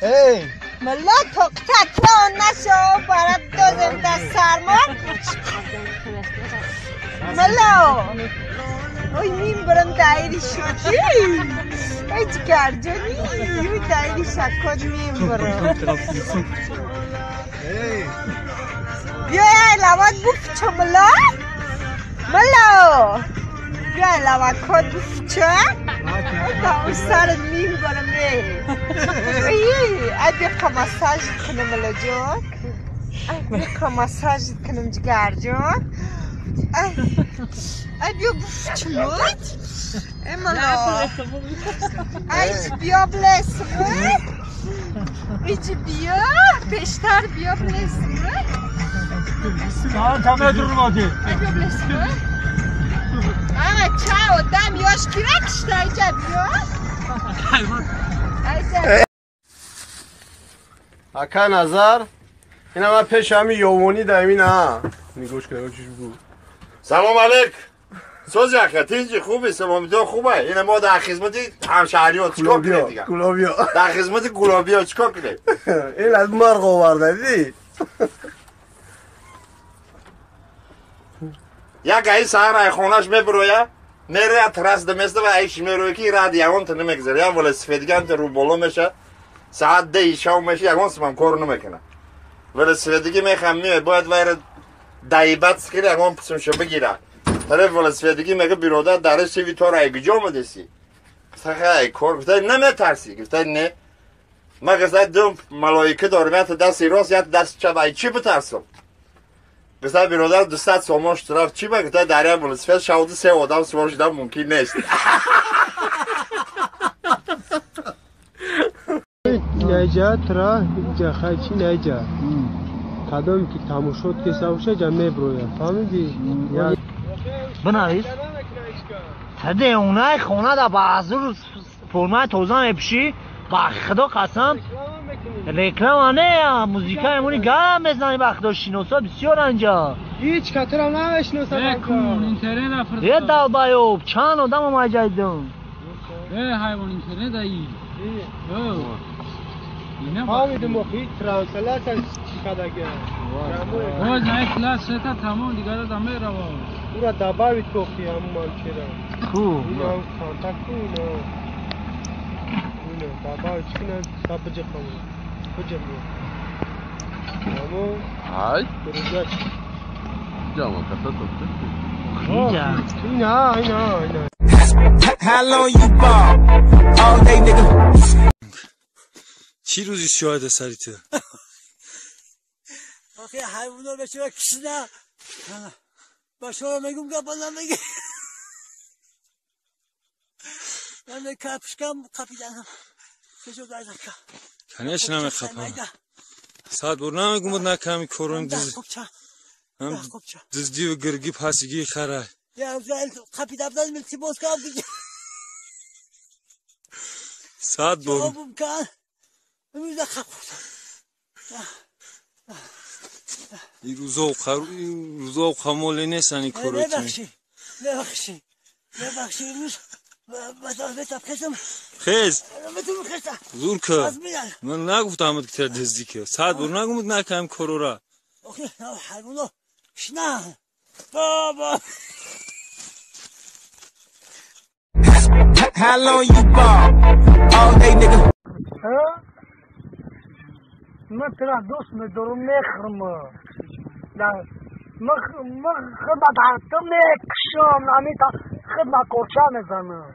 Эй! Мала тоқтатла нашо барат додем дар сарма. Мала! Ой, мин барам дайри шуди. Ой, ҷигарҷони, ой, дайри шакод мин барам. Эй! Биёй, лават буфча, мала. Мала! Биёй, лавакод буфча. Ой, сарат мин барам, эй. Ой, ай биқа массажит кунам, малаҷон. Ай биқа массажит кунам, ҷигарҷон. Ай, ай биё буфчамуд. Эй, мала. Ай, биё блесмуд. Иҷи биё, пештар биё блесмуд. Там durmadı. Ай биё блесмуд. А, чао, дам ёш кира кишта, иҷа биё. Айҷа. Ака назар, ина ман пеш ҳами ёвонӣ дамина. Нигош кун, чӣ буд. Салом алейк. Соз яка, тинҷи хуби, саломитон хубе. Ина мо дар хизмати ҳамшаҳриё чикор кунем дигар? Гулобиё. Дар хизмати гулобиё чикор кунем? Ин аз марғ оварда, дидӣ? Як гаи саҳар ай хонаш мебироя, мероя трасс даместа ва айш мероя ки рад ягон та намегзара. Як велосипедган та рӯ боло меша, саат 10 шав меша, ягон симам кор намекуна. Велосипедги мехам меояд, бояд вайра даибат скира ягон писмша бигира. Тараф велосипедги мега биродар дар сиви тора ай куҷо омадеси? Гуфта хай кор, гуфта наметарси, гуфта не. Ма гуфта ду малоика дорам, як дасти рост, як дасти чап, ай чӣ битарсам? Гуфта биродар 200 сомон штраф чӣ ба? Гуфта дар як велосипед шавду се одам сувор шудан мумкин нест. Найҷа тра ҷахайчи найҷа. Кадом ки тамошот кеса боша ҷа меброяд. Фаҳмидӣ? Бинавис. Саде онай хона да ба азур формаи тоза мепӯшӣ, ба худо қасам реклама не, музика эмони гап мезанӣ, ба худо шиносо бисёр анҷа. Ҳеҷ катра намешиносам. Е долбоёб, чанд одам омаҷа дидам. Е ҳайвон интернет аи. Фаҳмидим охи трансляция чӣ кадаги. Боз най класс шета тамом дигар да мерава. Ура добавить кохи ҳамун манчера. Ку. Ина контакт ку ина. Ина добавить кина сабҷ хамун. Куҷа ми. Амо. Ай. Друзья. Ҷама каса то. Ҳиҷа. Ина, ина, ина. How long you ball? All day, nigga. چی روزی شاید سریته؟ آخه حیوونا به چرا کشیدن؟ با شما میگم که بازم بگی. من کپشکم قپیدنم. چه شد که؟ کنش نمیخپم. ساعت بر نمیگم بود نکمی کرون دز. هم دزدی و گرگی پاسگی خره. یا قپیدم دادم التباس کردم دیگه. ساعت بر. این روزا و خموله نیستن این کارو ببخشی ببخشی ببخشی امروز خیزم خیز زور که من نگفتم که تر دزدی که ساعت بر نگم نکم کارو را نه بابا. How long you ball? All day, nigga. من ترى دوست میدارم میخرم. من خدمت حتی میکشم نمیتا خدمت کرچه میزنم.